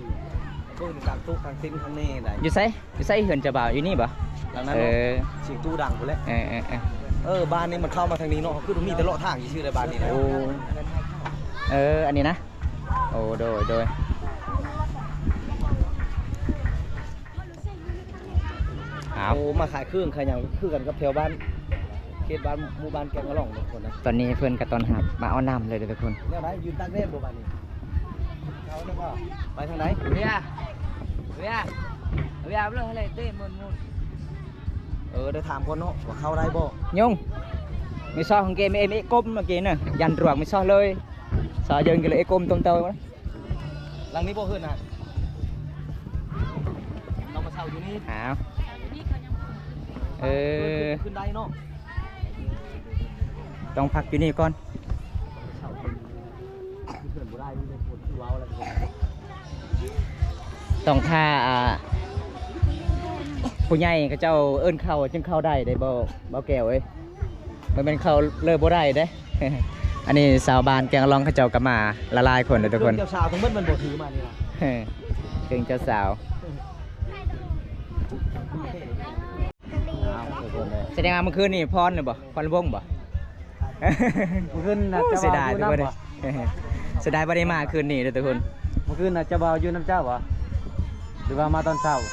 ເບິ່ງກາງໂຕະກາງເຕັນຂ້າງໃນໄດ໋. ຢູ່ໃສ? ຢູ່ໃສເຮືອນເຈົ້າບ່າວ? ຢູ່ນີ້ບໍ່? ຫຼັງນັ້ນ ເອີ ເນາະ ສຽງຕູ້ດັງພຸ້ນແຫຼະ. ເອີ ເອີ ເອີ ເອີ ບ້ານນີ້ມັນເຂົ້າມາທາງນີ້ເນາະ ຄືມີແຕ່ເລາະທາງຊື່ໆ ແຫຼະບ້ານນີ້ນະ. ໂອ້ ເອີ ອັນນີ້ນະ. ໂອ້ ໂດຍ ໂດຍ. ອ້າວ ໂອ້ ມາຂາຍເຄື່ອງຂາຍຫຍັງຄືກັນກັບແຖວບ້ານ ເຂດບ້ານ ໝູ່ບ້ານແກງກະລ່ອງເນາະ ຄົນນະ. ຕອນນີ້ເພິ່ນກໍຕ້ອນຮັບ ມາເອົານ້ຳເລີຍເດີທຸກຄົນ. ແນວໃດ? ຢືນຕາກແດດບໍ່ບາດນີ້? ເອົາແລ້ວບໍ່? ໄປທາງໃດ? ເວຍ ເວຍ ເວຍ ເລີຍເລີຍເຕະໝູນ ໝູນ. ເອີ ໄດ້ຖາມກ່ອນເນາະ ວ່າເຂົ້າໄດ້ບໍ່? ຍຸງ ມີຊອກຂອງເກມເອເມກົມເມື່ອກີ້ນະ ຢັນດວງມີຊອກເລີຍ. ສາວເຢິງກໍເລີຍເອກົມຕົມເຕົາ. ຫຼັງນີ້ບໍ່ເຮືອນນະ ເຮົາມາເຊົ່າຢູ່ນີ້. ອ້າວ ເອີ ຂຶ້ນໄດ້ເນາະ ຕ້ອງພັກຢູ່ນີ້ກ່ອນ. ເຮືອນບໍ່ໄດ້ ມີແຕ່ຄົນທີ່ເວົ້າແລ້ວ ຕ້ອງຖ້າ ອ່າ ຜູ້ໃຫຍ່ເຂົາເຈົ້າເອີ້ນເຂົ້າຈຶ່ງເຂົ້າໄດ້ເດ້ ບໍ່ ບໍ່ແກ້ວເອີຍ. ບໍ່ແມ່ນເຂົ້າເລີຍບໍ່ໄດ້ເດ້. ອັນນີ້ຊາວບ້ານແກງລອງເຂົາເຈົ້າກໍມາຫຼາຍໆຄົນເດ້ທຸກຄົນ. ເຄື່ອງເຈົ້າສາວທັງໝົດມັນບໍ່ຖືມານີ້ນະ. ເອີ ເຄື່ອງເຈົ້າສາວ. ສະແດງວ່າມື້ຄືນນີ້ພອນຫຼືບໍ່? ພອນວົງບໍ່? ມື້ຄືນນະ ໂອ້ ເສຍດາຍທຸກຄົນເດ້. ເສຍດາຍບໍ່ໄດ້ມາຄືນນີ້ເດ້ທຸກຄົນ. ມື້ຄືນນະ ເຈົ້າບ່າວຢູ່ນຳເຈົ້າບໍ່ ຫຼືວ່າມາຕອນເຊົ້າ? ອໍ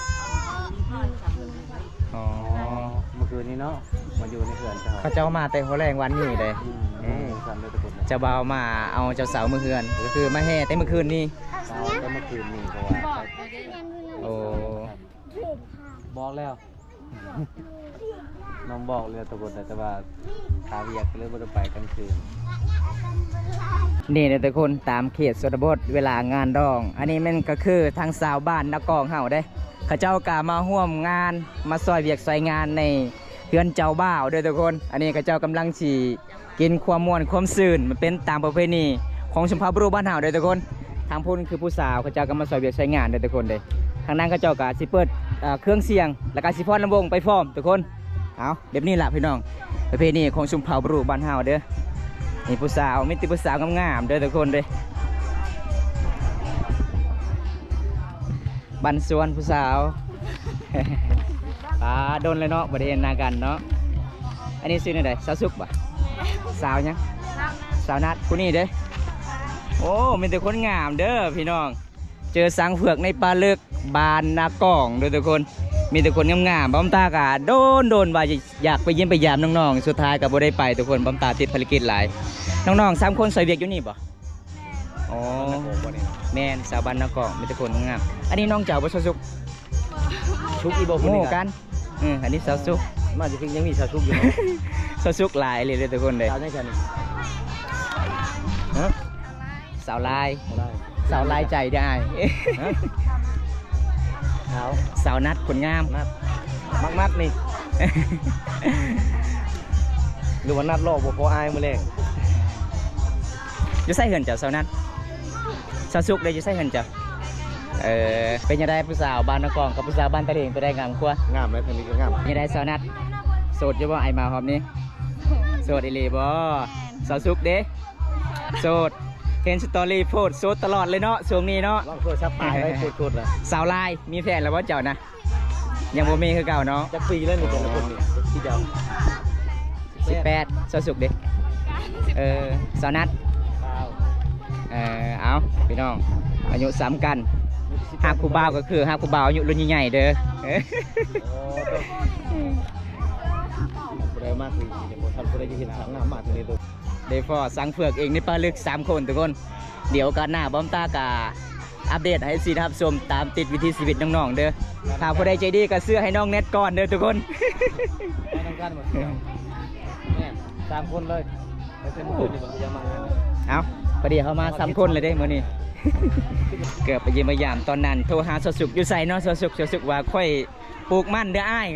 ມື້ຄືນນີ້ເນາະ ມາຢູ່ໃນເຮືອນເຈົ້າ. ເຂົາເຈົ້າມາແຕ່ຫົວແລງວັນນີ້ເດ້. ອືມ ເອີ ໂອ້ ຊັ້ນເດີທຸກຄົນ. ເຈົ້າບ່າວມາເອົາເຈົ້າສາວເມືອເຮືອນ ກໍຄືມາແຫ່ແຕ່ມື້ຄືນນີ້. ເຊົ້າແຕ່ມື້ຄືນນີ້ ເພາະວ່າ ໂອ້ ບອກແລ້ວ ນ້ອງບອກແລ້ວທຸກຄົນ ແຕ່ວ່າ ຄາວຽກກໍເລີຍບໍ່ໄດ້ໄປກາງຄືນ. ນີ້ເດີທຸກຄົນ ຕາມເຂດຊົນນະບົດເວລາງານດອງ. ອັນນີ້ແມ່ນກໍຄືທາງຊາວບ້ານນາກອງເຮົາເດ້ ເຂົາເຈົ້າກໍມາຮ່ວມງານ ມາຊ່ອຍວຽກຊ່ອຍງານໃນເຮືອນເຈົ້າບ່າວເດີທຸກຄົນ. ອັນນີ້ເຂົາເຈົ້າກຳລັງຊິ ກິນຄວາມມ່ວນຄວາມຊື່ນ ມັນເປັນຕາມປະເພນີຂອງຊົນເຜົ່າບຣູບ້ານເຮົາເດີທຸກຄົນ. ທາງພຸ້ນຄືຜູ້ສາວ ເຂົາເຈົ້າກໍມາຊ່ອຍວຽກຊ່ອຍງານເດີທຸກຄົນເດີ. ທາງນັ້ນເຂົາເຈົ້າກໍຊິເປີດ ເອີ ເຄື່ອງສຽງ ແລ້ວກໍຊິຟ້ອນລຳວົງໄປພ້ອມທຸກຄົນ. ເອົາ ແບບນີ້ລະພີ່ນ້ອງ ປະເພນີຂອງຊົນເຜົ່າບຣູບ້ານເຮົາເດີ. ນີ້ຜູ້ສາວ ມີແຕ່ຜູ້ສາວງາມໆເດີທຸກຄົນເດີ. ບ້ານສວນຜູ້ສາວ ປາດົນເລີຍເນາະ ບໍ່ໄດ້ເຫັນໜ້າກັນເນາະ. ອັນນີ້ຊື່ແນວໃດ? ສາວສຸກບໍ່? ສາວຫຍັງ? ສາວນັດ. ຜູ້ນີ້ເດ້? ໂອ້ ມີແຕ່ຄົນງາມເດີພີ່ນ້ອງ. ເຈີຊ້າງເຜືອກໃນປ່າເລິກ ບ້ານນາກອງເດີທຸກຄົນ ມີແຕ່ຄົນງາມໆ. ບ່າວຕາກະດົນໆວ່າຢາກໄປຢ້ຽມໄປຢາມນ້ອງໆ ສຸດທ້າຍກໍບໍ່ໄດ້ໄປທຸກຄົນ ບ່າວຕາຕິດພາລະກິດຫຼາຍ. ນ້ອງໆສາມຄົນຊ່ອຍວຽກຢູ່ນີ້ບໍ່? ອໍ ແມ່ນ ຊາວບ້ານນາກອງ ມີແຕ່ຄົນງາມ. ອັນນີ້ນ້ອງເຈົ້າບໍ່ ສາວສຸກ? ສຸກອີ່ບໍ່ ໝູ່ກັນ. ເອີ ອັນນີ້ສາວສຸກ ມາຢູ່ພີ້ຍັງມີສາວສຸກຢູ່. ສາວສຸກຫຼາຍເລີຍທຸກຄົນເດ້. ສາວຫຍັງຊັ້ນນີ້? ຮະ? ສາວລາຍ. ສາວລາຍໃຈເດ້ອ້າຍ. ຮະ? ສາວ ສາວນັດຄົນງາມ. ນັດ ມັກນັດນີ້ ຫຼືວ່ານັດຫຼໍ່ບໍ່ພໍອາຍມື້ແລງ. ຢູ່ໃສເຮືອນເຈົ້າ ສາວນັດ? ສາວສຸກເດ້ ຢູ່ໃສເຮືອນເຈົ້າ? ເອີ ເປັນຈັ່ງໃດຜູ້ສາວບ້ານນາກອງກັບຜູ້ສາວບ້ານຕາເລງ ໂຕໃດງາມກວ່າ? ງາມແລ້ວ ທາງນີ້ກໍງາມ. ເປັນຈັ່ງໃດສາວນັດ ໂສດຢູ່ບໍ່? ອ້າຍມາຮອບນີ້ ໂສດອີ່ຫຼີບໍ່? ສາວສຸກເດ້? ໂສດ. ເຫັນສະຕໍຣີໂພດໂສດຕະຫຼອດເລີຍເນາະ ຊ່ວງນີ້ເນາະ. ລອງໂທລະສັບປາຍໄວ້ໂພດໆລະ. ສາວລາຍ ມີແຟນແລ້ວບໍ່ເຈົ້ານະ? ຍັງບໍ່ມີຄືເກົ່າເນາະ. ຈັກປີແລ້ວນີ້ແຕ່ລະຄົນນີ້? ຈັກປີດຽວ? ສິບແປດ. ສາວສຸກເດ້? ເອີ ສາວນັດ? ເອີ ເອົາ ພີ່ນ້ອງ ອາຍຸສ່ຳກັນ. ຫາກຜູ້ບ່າວກໍຄືຫາກຜູ້ບ່າວອາຍຸລຸ້ນໃຫຍ່ໆເດີ. ໂອ້ ບໍ່ໄດ້ມາຄືນີ້ບໍ່ທັນຜູ້ໃດຈະເຫັນສາວງາມມາເທື່ອນີ້ເດີ. ໄດ້ພໍ້ຊ້າງເຜືອກເອງໃນປ່າເລິກສາມຄົນທຸກຄົນ. ດຽວໂອກາດໜ້າບ່າວຕາກະອັບເດດໃຫ້ເອັຟຊີໄດ້ຮັບຊົມຕາມຕິດວິຖີຊີວິດນ້ອງໆເດີ. ຖ້າຜູ້ໃດໃຈດີກໍຊື້ໃຫ້ນ້ອງແນັດກ່ອນເດີທຸກຄົນ. ໄປນຳກັນໝົດ. ແມ່ນ ສາມຄົນເລີຍ. ໄປເປັນໝູ່ຄືນນີ້ບໍ່? ຍັງມາງານ. ເອົ້າ ພໍດີເຮົາມາສາມຄົນເລີຍເດ້ມື້ນີ້. ເກືອບໄປຢ້ຽມໄປຢາມຕອນນັ້ນ ໂທຫາສາວສຸກຢູ່ໃສເນາະ? ສາວສຸກ ສາວສຸກວ່າຂ້ອຍ ປູກມັນເດີອ້າຍ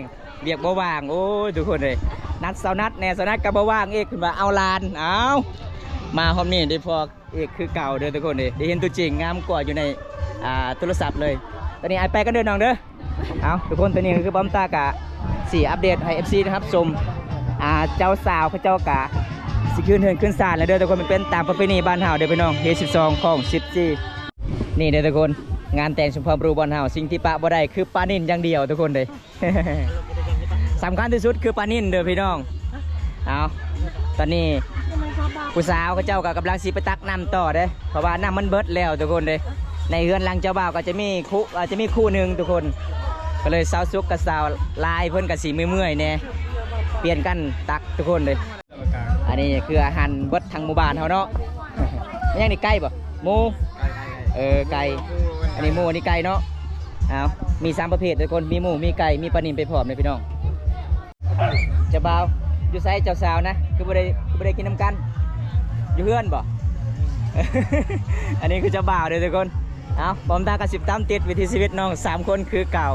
ວຽກບໍ່ວ່າງ. ໂອ້ຍ ທຸກຄົນເອີຍ ນັດສາວນັດແດ່ ສາວນັດກໍບໍ່ວ່າງອີກ ເພິ່ນວ່າເອົາຫຼານ. ເອົ້າ ມາຮອບນີ້ໄດ້ພໍ້ອີກຄືເກົ່າເດີທຸກຄົນເອີຍ ໄດ້ເຫັນຕົວຈິງງາມກວ່າຢູ່ໃນ ອ່າ ໂທລະສັບເລີຍ. ຕອນນີ້ອ້າຍໄປກ່ອນເດີນ້ອງເດີ. ເອົາ ທຸກຄົນ ຕອນນີ້ກໍຄືບ່າວຕາກະຊິອັບເດດໃຫ້ເອັຟຊີໄດ້ຮັບຊົມ ອ່າ ເຈົ້າສາວເຂົາເຈົ້າກະຊິຂຶ້ນເຮືອນຂຶ້ນຊານແລ້ວເດີທຸກຄົນ. ມັນເປັນຕາມປະເພນີບ້ານເຮົາເດີພີ່ນ້ອງ ຮີດສິບສອງ ຄອງສິບສີ່. ນີ້ເດີທຸກຄົນ ງານແຕ່ງຊຸມເຜົ່າບຣູບ້ານເຮົາ ສິ່ງທີ່ປະບໍ່ໄດ້ຄືປານິນຢ່າງດຽວທຸກຄົນເດີ. ສຳຄັນທີ່ສຸດຄືປານິນເດີພີ່ນ້ອງ. ເອົາ ຕອນນີ້ຜູ້ສາວເຂົາເຈົ້າກໍກຳລັງຊິໄປຕັກນ້ຳຕໍ່ເດ້ ເພາະວ່ານ້ຳມັນເບິດແລ້ວທຸກຄົນເດ້. ໃນເຮືອນຫຼັງເຈົ້າບ່າວກໍຈະມີຄຸ ອາ ຈະມີຄຸໜຶ່ງທຸກຄົນ ກໍເລີຍສາວສຸກກັບສາວລາຍເພິ່ນກໍຊິເມື່ອຍໆແດ່ ປ່ຽນກັນຕັກທຸກຄົນເດ້. ອັນນີ້ຄືອາຫານເບິດທັງໝູ່ບ້ານເຮົາເນາະ. ແມ່ນຫຍັງນີ້ ໄກ່ບໍ່? ໝູ? ເອີ ໄກ່. ອັນນີ້ໝູ ອັນນີ້ໄກ່ເນາະ. ເອົາ ມີສາມປະເພດທຸກຄົນ ມີໝູ ມີໄກ່ ມີປານິນໄປພ້ອມເດ້ພີ່ນ້ອງ. ເຈົ້າບ່າວ ຢູ່ໃສເຈົ້າສາວນະ? ຄືບໍ່ໄດ້ ຄືບໍ່ໄດ້ກິນນຳກັນ? ຢູ່ເຮືອນບໍ່? ອັນນີ້ຄືເຈົ້າບ່າວເດີທຸກຄົນ. ເອົາ ບ່າວຕາກໍຊິຕາມຕິດວິຖີຊີວິດນ້ອງສາມຄົນຄືເກົ່າ.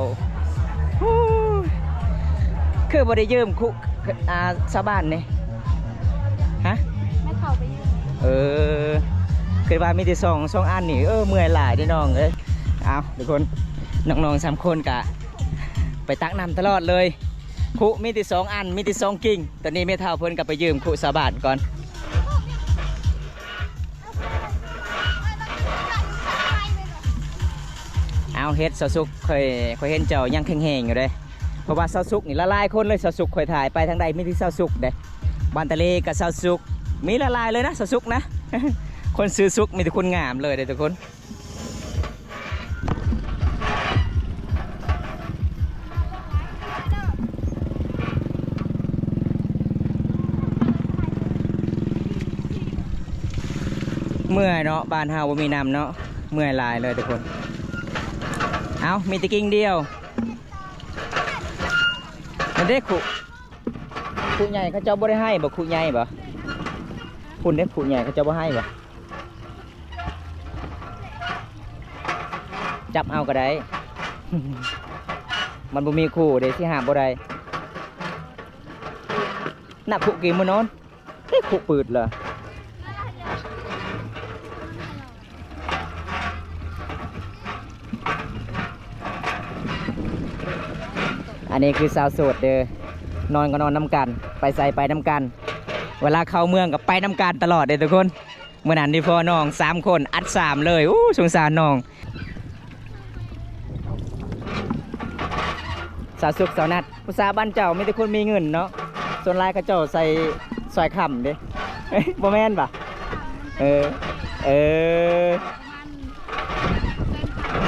ຮູ້ ຄືບໍ່ໄດ້ຢືມຄຸ ອ່າ ຊາວບ້ານນີ້ ຮະ? ແມ່ເຖົ້າໄປຢືມ. ເອີ ຄິດວ່າມີແຕ່ສອງ ສອງອັນນີ້ ເອີ ເມື່ອຍຫຼາຍເດ້ນ້ອງເອີຍ. ເອົາ ທຸກຄົນ ນ້ອງໆສາມຄົນກະໄປຕັກນ້ຳຕະຫຼອດເລີຍ. ຄຸມີແຕ່ສອງອັນ ມີແຕ່ສອງກິ່ງ. ຕອນນີ້ແມ່ເຖົ້າເພິ່ນກໍໄປຢືມຄຸຊາວບ້ານກ່ອນ. ເອົາ ເຮັດສາວສຸກ ຂ້ອຍ ຂ້ອຍເຫັນເຈົ້າຍັງແຂງແຮງຢູ່ເດ້ ເພາະວ່າສາວສຸກນີ້ຫຼາຍໆຄົນເລີຍ. ສາວສຸກຂ້ອຍຖ່າຍໄປທາງໃດມີແຕ່ສາວສຸກເດ້. ບ້ານຕາເລກໍສາວສຸກ ມີຫຼາຍໆເລີຍນະ ສາວສຸກນະ. ຄົນຊື່ສຸກ ມີແຕ່ຄົນງາມເລີຍເດ້ທຸກຄົນ. ເມື່ອຍເນາະ ບ້ານເຮົາບໍ່ມີນ້ຳເນາະ ເມື່ອຍຫຼາຍເລີຍທຸກຄົນ. ເອົ້າ ມີແຕ່ກິ່ງດຽວ ນັ້ນເດ້ຄຸ. ຜູ້ໃຫຍ່ເຂົາເຈົ້າບໍ່ໄດ້ໃຫ້ບໍ່? ຄູໃຫຍ່ບໍ່? ພຸ້ນເດ້ ຜູ້ໃຫຍ່ເຂົາເຈົ້າບໍ່ໃຫ້ບໍ່? ຈັບເອົາກໍໄດ້ ມັນບໍ່ມີຄູເດ້ ຊິຫ້າມບໍ່ໄດ້. ນະ ຄູກີມມານອນ ເຕະຄຸປືດລະ. ອັນນີ້ຄືສາວໂສດເດີ ນອນກໍນອນນຳກັນ ໄປໃສໄປນຳກັນ ເວລາເຂົ້າເມືອງກໍໄປນຳກັນຕະຫຼອດເດີທຸກຄົນ. ມື້ນັ້ນນີ້ພໍ້ນ້ອງສາມຄົນ ອັດສາມເລີຍ. ໂອ້ ສົງສານນ້ອງ. ສາວສຸກ ສາວນັດ ຜູ້ສາວບ້ານເຈົ້າມີແຕ່ຄົນມີເງິນເນາະ ສ່ວນຫຼາຍເຂົາເຈົ້າໃສ່ສ້ອຍຄຳເດ້ ບໍ່ແມ່ນບໍ່? ເອີ ເອີ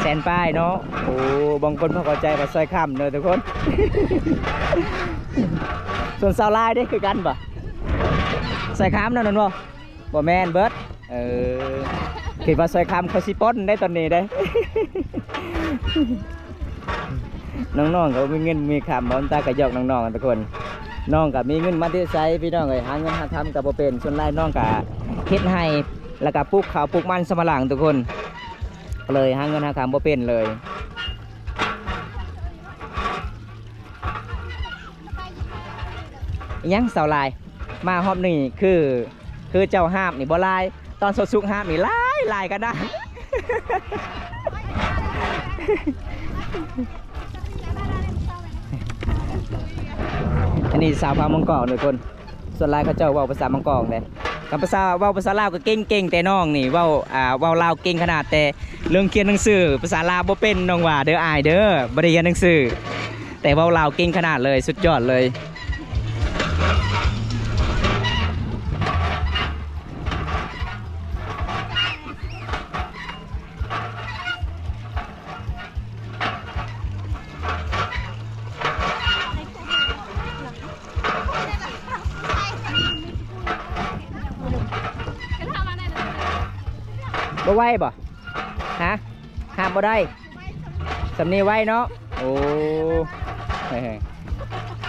ແສນປາຍເນາະ. ໂອ້ ບາງຄົນບໍ່ເຂົ້າໃຈວ່າສ້ອຍຄຳເດີທຸກຄົນ. ສ່ວນສາວລາວເດ້ ຄືກັນບໍ່? ສ້ອຍຄຳນັ້ນແມ່ນບໍ່? ບໍ່ແມ່ນເບິດ. ເອີ ຄິດວ່າສ້ອຍຄຳເຂົາຊິປົນໄດ້ຕອນນີ້ເດ້. ນ້ອງໆກໍບໍ່ມີເງິນມີຄຳ ບ່າວຕາກໍຢອກນ້ອງໆ ທຸກຄົນ. ນ້ອງກໍມີເງິນມາແຕ່ໃສພີ່ນ້ອງເອີຍ ຫາເງິນຫາຄຳກໍບໍ່ເປັນ. ສ່ວນຫຼາຍນ້ອງກໍເຮັດໄຮ່ ແລ້ວກໍປູກເຂົ້າປູກມັນສຳປະຫຼັງທຸກຄົນ ກໍເລີຍຫາເງິນຫາຄຳບໍ່ເປັນເລີຍ. ອີຫຍັງສາວລາຍ ມາຮອບນີ້ຄື ຄືເຈົ້າຫາບນີ້ບໍ່ຫຼາຍ ຕອນເຊົ້າສຸກຫາບນີ້ຫຼາຍ ຫຼາຍກະດານ. ອັນນີ້ສາວພາວມັງກອກທຸກຄົນ ສ່ວນຫຼາຍເຂົາເຈົ້າເວົ້າພາສາມັງກອກເດ້. ຄັນພາສາ ເວົ້າພາສາລາວກໍເກັ່ງໆ ແຕ່ນ້ອງນີ້ເວົ້າ ອ່າ ເວົ້າລາວເກັ່ງຂະໜາດ ແຕ່ເລື່ອງຂຽນໜັງສືພາສາລາວບໍ່ເປັນ ນ້ອງວ່າເດີ ອາຍເດີ ບໍ່ໄດ້ຮຽນໜັງສື ແຕ່ເວົ້າລາວເກັ່ງຂະໜາດເລີຍ ສຸດຍອດເລີຍ. ບໍ່ໄຫວບໍ່? ຮະ? ຫາບບໍ່ໄດ້? ສ່ຳນີ້ໄວເນາະ. ໂອ້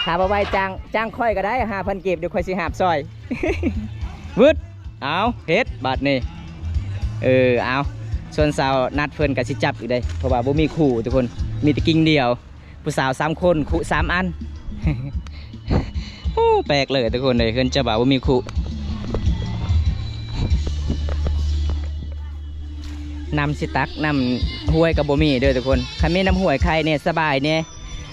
ຖ້າບໍ່ໄວຈ້າງ ຈ້າງຂ້ອຍກໍໄດ້ ຫ້າພັນກີບ ດຽວຂ້ອຍຊິຫາບຊ່ອຍ. ວຶດ ເອົາ ເຮັດບາດນີ້. ເອີ ເອົາ ສ່ວນສາວນັດເພິ່ນກໍຊິຈັບອີກເດ້ ເພາະວ່າບໍ່ມີຄູ່ທຸກຄົນ ມີແຕ່ກິ່ງດຽວ. ຜູ້ສາວສາມຄົນ ຄຸສາມອັນ. ໂອ້ ແປກເລີຍທຸກຄົນເອີຍ ເຮືອນເຈົ້າບ່າວບໍ່ມີຄຸ ນ້ຳຊິຕັກ ນ້ຳຫ້ວຍກໍບໍ່ມີເດີທຸກຄົນ. ຄັນມີນ້ຳຫ້ວຍໄຄແດ່ ສະບາຍແດ່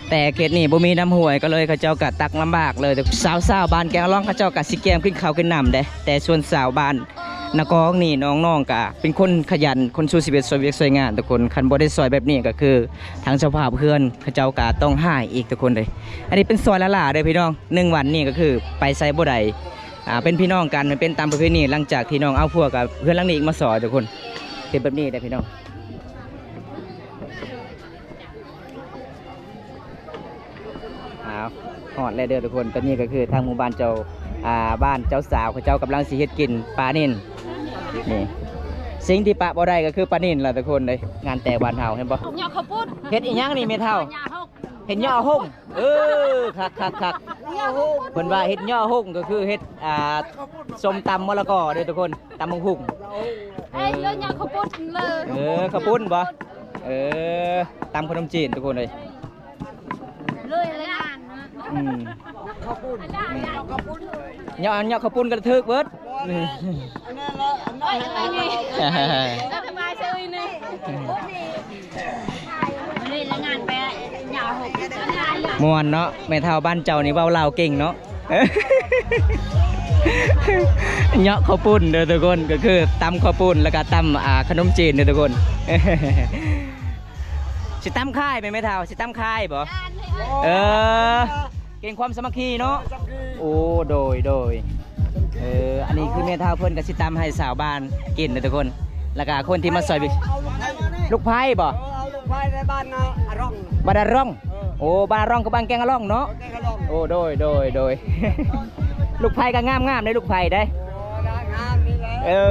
ແຕ່ເຂດນີ້ບໍ່ມີນ້ຳຫ້ວຍ ກໍເລີຍເຂົາເຈົ້າກໍຕັກລຳບາກເລີຍ. ສາວໆ ບ້ານແກງອະລອງ ເຂົາເຈົ້າກໍຊິກຽມກິນເຂົ້າກິນນ້ຳເດ້ ແຕ່ສ່ວນສາວບ້ານ ນະກອງນີ້ ນ້ອງໆ ກະເປັນຄົນຂະຫຍັນ ຄົນສູ້ຊີວິດ ຊ່ອຍວຽກຊ່ອຍງານທຸກຄົນ. ຄັນບໍ່ໄດ້ຊ່ອຍແບບນີ້ ກະຄືທາງເຈົ້າພາບເຮືອນເຂົາເຈົ້າກະຕ້ອງຮ້າຍອີກທຸກຄົນເດ້. ອັນນີ້ເປັນຊອຍຫຼ້າໆ ເດີພີ່ນ້ອງ ໜຶ່ງວັນນີ້ກະຄືໄປໃສບໍ່ໄດ້. ອ່າ ເປັນພີ່ນ້ອງກັນ ມັນເປັນຕາມປະເພນີ ຫຼັງຈາກທີ່ນ້ອງເອົາຜົວກະເຮືອນຫຼັງນີ້ອີກມາຊ່ອຍທຸກຄົນ. ເປັນແບບນີ້ເດ້ພີ່ນ້ອງ. ອ້າວ ຮອດແລ້ວເດີທຸກຄົນ. ຕອນນີ້ກໍຄືທາງໝູ່ບ້ານເຈົ້າ ອ່າ ບ້ານເຈົ້າສາວເຂົາເຈົ້າກຳລັງຊິເຮັດກິນປານິນ. ນີ້ ສິ່ງທີ່ປະບໍ່ໄດ້ກໍຄືປານິນລະທຸກຄົນເດ້. ງານແຕ່ງບ້ານເຮົາ ເຫັນບໍ່? ເຫຍາະເຂົ້າປຸ້ນ. ເຮັດອີ່ຫຍັງນີ້ແມ່ເຖົ້າ? ເຫຍາະຫົ່ງ. ເອີ ຄັກໆໆ. ເຫຍາະຫົ່ງ. ເພິ່ນວ່າເຮັດເຫຍາະຫົ່ງກໍຄືເຮັດ ອ່າ ສົ້ມຕຳມະລະກອເດີທຸກຄົນ. ຕຳບັກຫຸ່ງ. ເອີ ເອີ ເຫຍາະເຂົ້າປຸ້ນເລີຍ. ເອີ ເຂົ້າປຸ້ນບໍ່? ເອີ ຕຳຂະໜົມຈີນທຸກຄົນເອີຍ. ເລີຍລະ ອືມ ເຫຍາະເຂົ້າປຸ້ນ ເຫຍາະເຂົ້າປຸ້ນ ເຫຍາະເຂົ້າປຸ້ນກໍຖືກເບິດ. ອັນນັ້ນລະ ອັນນັ້ນລະ ສະບາຍເຊີຍໜຶ່ງ. ມ່ວນເນາະ ແມ່ເຖົ້າບ້ານເຈົ້ານີ້ເວົ້າລາວເກັ່ງເນາະ. ເຫຍາະເຂົ້າປຸ້ນເດີທຸກຄົນ ກໍຄືຕຳເຂົ້າປຸ້ນ ແລ້ວກໍຕຳ ອ່າ ຂະໜົມຈີນເດີທຸກຄົນ. ຊິຕຳຂາຍແມ່ນ ແມ່ເຖົ້າ ຊິຕຳຂາຍບໍ່? ເອີ ເກັ່ງຄວາມສາມັກຄີເນາະ. ໂອ້ ໂດຍ ໂດຍ. ເອີ ອັນນີ້ຄືແມ່ເຖົ້າເພິ່ນກໍຊິຕຳໃຫ້ຊາວບ້ານກິນເດີທຸກຄົນ ແລ້ວກໍຄົນທີ່ມາຊ່ອຍ ລູກໄຜ່ບໍ່? ເອີ ເອົາລູກໄຜ່ໃນບ້ານນາອາຣອງ ບ້ານອາຣອງ. ເອີ ໂອ້ ບ້ານອາຣອງກັບບ້ານແກງອາຣອງເນາະ. ໂອ້ ໂດຍ ໂດຍ ໂດຍ. ລູກໄຜ່ກໍງາມໆ ເດ້ ລູກໄຜ່ເດ້. ໂອ້ ງາມນີ້ແຫຼະ. ເອີ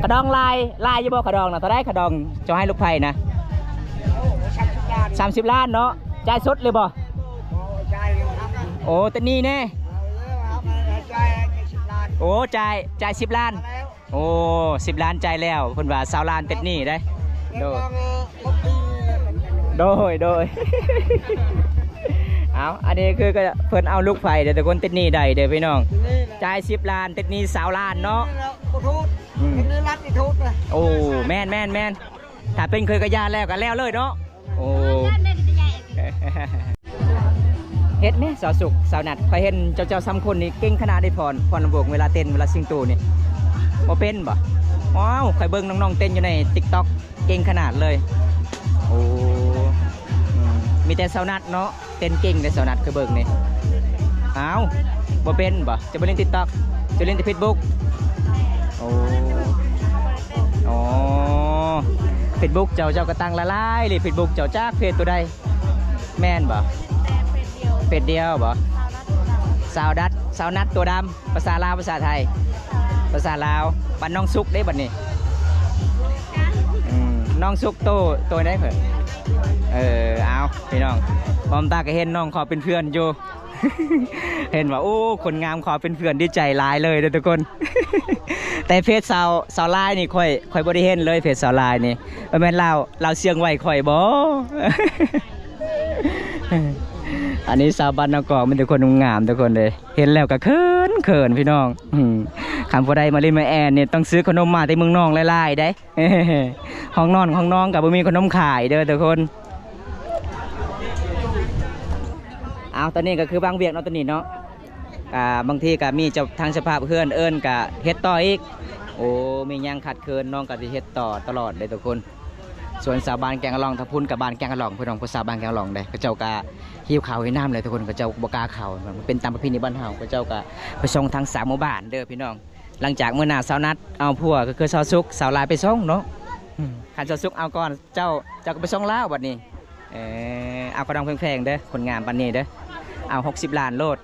ກະດອງຫຼາຍ ຫຼາຍຢູ່ບໍ່? ກະດອງນະ ເທົ່າໃດກະດອງ ເຈົ້າໃຫ້ລູກໄຜ່ນະ? ສາມສິບລ້ານ ສາມສິບລ້ານເນາະ. ຈ່າຍສົດເລີຍບໍ່? ບໍ່ ຈ່າຍເງິນ. ໂອ້ ເຕັດໜີ້ແດ່. ໂອ້ ຈ່າຍ ຈ່າຍສິບລ້ານ. ໂອ້ ສິບລ້ານຈ່າຍແລ້ວ ເພິ່ນວ່າຊາວລ້ານເຕັດໜີ້ໄດ໋. ໂດຍ ໂດຍ ໂດຍ. ເອົາ ອັນນີ້ຄື ກໍເພິ່ນເອົາລູກໄຟເດີ ທຸກຄົນ ຕິດໜີ້ໄດ້ເດີພີ່ນ້ອງ. ຈ່າຍສິບລ້ານ ຕິດໜີ້ຊາວລ້ານເນາະ. ອືມ ໂອ້ ແມ່ນໆໆ ຖ້າເປັນເຄີຍກະຢ່າແລ້ວ ກະແລ້ວເລີຍເນາະ. ໂອ້ ເຮັດແມ້ສາວສຸກ ສາວນັດ ຂ້ອຍເຫັນເຈົ້າ ເຈົ້າສາມຄົນນີ້ເກັ່ງຂະໜາດເດ້ ພອນ ພອນລຳວົງ ເວລາເຕັ້ນ ເວລາຊິງໂຕນີ້ ບໍ່ເປັນບໍ່? ວ້າວ ຂ້ອຍເບິ່ງນ້ອງໆເຕັ້ນຢູ່ໃນຕິກຕັອກ ເກັ່ງຂະໜາດເລີຍ. ໂອ້ ອືມ ມີແຕ່ສາວນັດເນາະ ເຕັ້ນເກັ່ງເດ້ສາວນັດ ຂ້ອຍເບິ່ງນີ້. ອ້າວ ບໍ່ເປັນບໍ່? ເຈົ້າບໍ່ຫຼິ້ນຕິກຕັອກ ເຈົ້າຫຼິ້ນແຕ່ເຟສບຸກ. ໂອ້ ອໍ ເຟສບຸກເຈົ້າ ເຈົ້າກະຕັ້ງຫຼາຍໆເລີຍ ເຟສບຸກເຈົ້າ ຈັກເຟສໂຕໃດ? ແມ່ນບໍ່? ແຕ່ເຟສດຽວ ເຟສດຽວບໍ່? ສາວນັດ ສາວນັດຕົວດຳ ພາສາລາວ ພາສາໄທ? ພາສາລາວ. ບັດນ້ອງສຸກເດ້ບັດນີ້? ອືມ ນ້ອງສຸກໂຕ ໂຕໃດເພິ່ນ? ເອີ ເອົາ ພີ່ນ້ອງ ບອມຕາກະເຫັນນ້ອງຂໍເປັນເພື່ອນຢູ່ ເຫັນວ່າ ໂອ້ ຄົນງາມຂໍເປັນເພື່ອນ ດີໃຈຫຼາຍເລີຍເດີທຸກຄົນ. ແຕ່ເຟສສາວ ສາວລາຍນີ້ ຂ້ອຍ ຂ້ອຍບໍ່ໄດ້ເຫັນເລີຍ ເຟສສາວລາຍນີ້. ບໍ່ແມ່ນລາວ ລາວເຊື່ອງໄວ້ຂ້ອຍບໍ່? ອັນນີ້ຊາວບ້ານນາກອກ ມີແຕ່ຄົນງາມໆ ທຸກຄົນເດ້. ເຫັນແລ້ວກະເຂີນໆ ພີ່ນ້ອງ. ອືມ ຄັນຜູ້ໃດມາຫຼິ້ນມາແອນນີ້ ຕ້ອງຊື້ຂະໜົມມາແຕ່ເມືອງນອກຫຼາຍໆເດ້. ຫ້ອງນອນຂອງນ້ອງກະບໍ່ມີຂະໜົມຂາຍເດີທຸກຄົນ. ເອົາ ຕອນນີ້ກະຄືວາງວຽກເນາະ ຕອນນີ້ເນາະ. ກະບາງທີກະມີເຈົ້າ ທາງເຈົ້າພາບເຮືອນເອີ້ນກະເຮັດຕໍ່ອີກ. ໂອ້ ມີຫຍັງຂາດເຂີນ ນ້ອງກະຊິເຮັດຕໍ່ຕະຫຼອດເດ້ທຸກຄົນ. ສ່ວນຊາວບ້ານແກ້ງອະຫຼອງ ທາງພຸ້ນກະບ້ານແກ້ງອະຫຼອງ ພີ່ນ້ອງ ພວກຊາວບ້ານແກ້ງອະຫຼອງເດ້ ເຂົາເຈົ້າກະຫິວເຂົ້າຫິວນ້ຳແຫຼະທຸກຄົນ ເຂົາເຈົ້າບໍ່ກ້າເຂົ້າ. ມັນເປັນຕາມປະເພນີບ້ານເຮົາ ເຂົາເຈົ້າກະໄປສົ່ງທັງສາມໝູ່ບ້ານເດີພີ່ນ້ອງ. ຫຼັງຈາກມື້ໜ້າສາວນັດເອົາຜົວ ກະຄືສາວສຸກ ສາວລາຍໄປສົ່ງເນາະ. ອືມ ຄັນສາວສຸກເອົາກ່ອນ ເຈົ້າ ເຈົ້າກະໄປສົ່ງລາວບັດນີ້. ເອີ ເອົາກະດອງແພງໆເດີ ຄົນງາມປານນີ້ເດີ ເອົາຫົກສິບລ້ານໂລດ.